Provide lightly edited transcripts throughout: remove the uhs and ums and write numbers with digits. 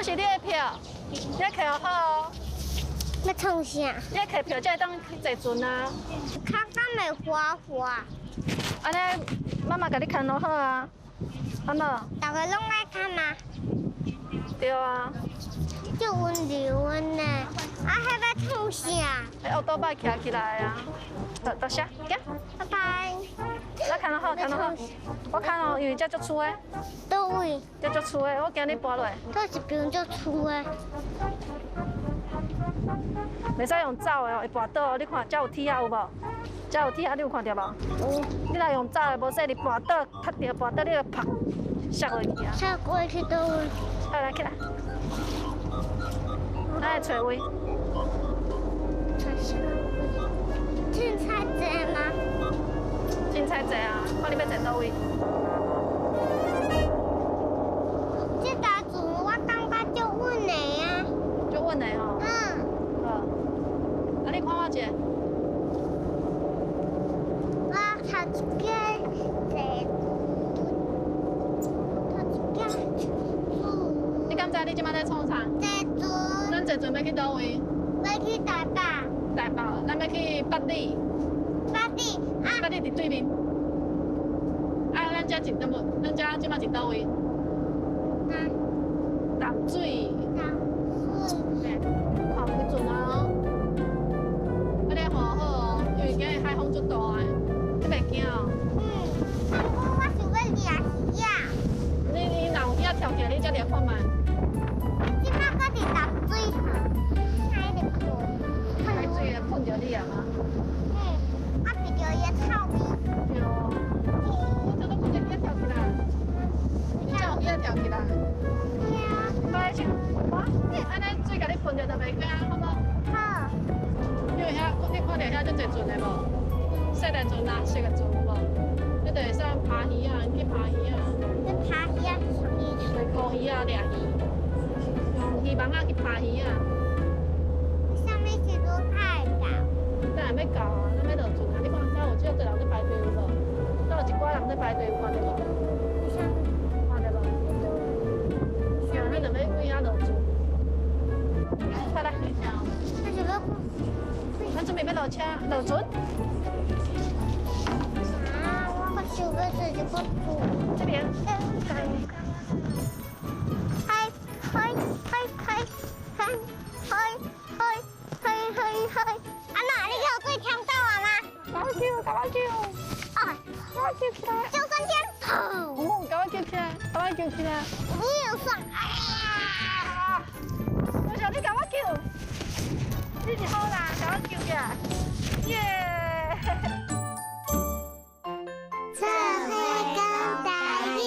這是你的票，你摕好哦。欲創啥？你摕票才會當去坐船啊。跤敢會滑滑？按呢，媽媽共你牽落好啊，好無？逐个攏愛牽嗎？對啊。足溫柔的呢，啊，彼欲創啥？彼烏多擺徛起來啊！多多謝，行。拜拜。來牽落好，牽落好。我牽哦，因為這足粗的。佗位？這足粗的，我驚你跋落。佗一邊足粗的。袂使用走的哦，會跋倒哦。你看，這有鐵仔有無？這有鐵仔，你有看著無？有。你若用走的，無小心跋倒，踢著跋倒，你就啪，摔落去啊！摔過去佗位？好，來起來。咱來揣位。揣啥位？凊彩坐嗎？凊彩坐啊，看你欲坐佗位。這台船我感覺足穩的啊。足穩的吼。嗯。好。啊，你看我一下。我頭一擺坐船，頭一擺船。你敢知你這擺咧創啥？坐船。咱坐船欲去佗位？欲去台北。台北，咱欲去八里。八里啊！八里佇對面。啊，咱這佇佗無？咱這這擺佇佗位？哪？淡水。淡水。看開船啊！啊，你看好哦，因為今日海風足大的，你袂驚哦？嗯，啊，毋過我想欲掠魚仔。你若有魚仔跳起來，你才掠看覓。這擺閣佇淡水吼，海裡噴。海水會噴著你啊嗎？嗯，我聞著伊的臭味。對哦。我這都看著魚仔跳起來，才有魚仔跳起來。對啊。快去，按呢水共你噴著就袂驚，好無？好。因為遐，你看著遐足濟船的無？細的船啊，細的船有無？你就會使拍魚仔，去拍魚仔。去拍魚仔是啥物？捕魚仔，掠魚，用漁網仔去拍魚仔。啥物時陣才會到？等下欲到啊，咱欲落船啊！你看，遮有遮濟人咧排隊有無？遮有一寡人咧排隊，有看著無？看著無？咱就欲對遐落船。快來！那是欲。咱準備欲落車，落船。啊！我閣想欲坐這個船。這邊。嗨嗨嗨嗨嗨嗨嗨嗨嗨嗨！阿媽，你有水嗆到我嗎？共我救，共我救！哎，共我救起來！救生圈！哦，共我救起來，共我救起來！你有算！啊！多謝你共我救，你是好人，共我救起來！耶！做伙講台語。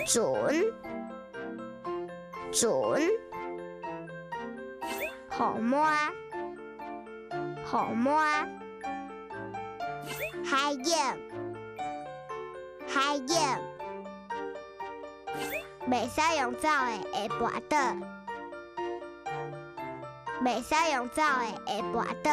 船，船，河馬，河馬，海湧，海湧，袂使用走的會跋倒，袂使用走的會跋倒。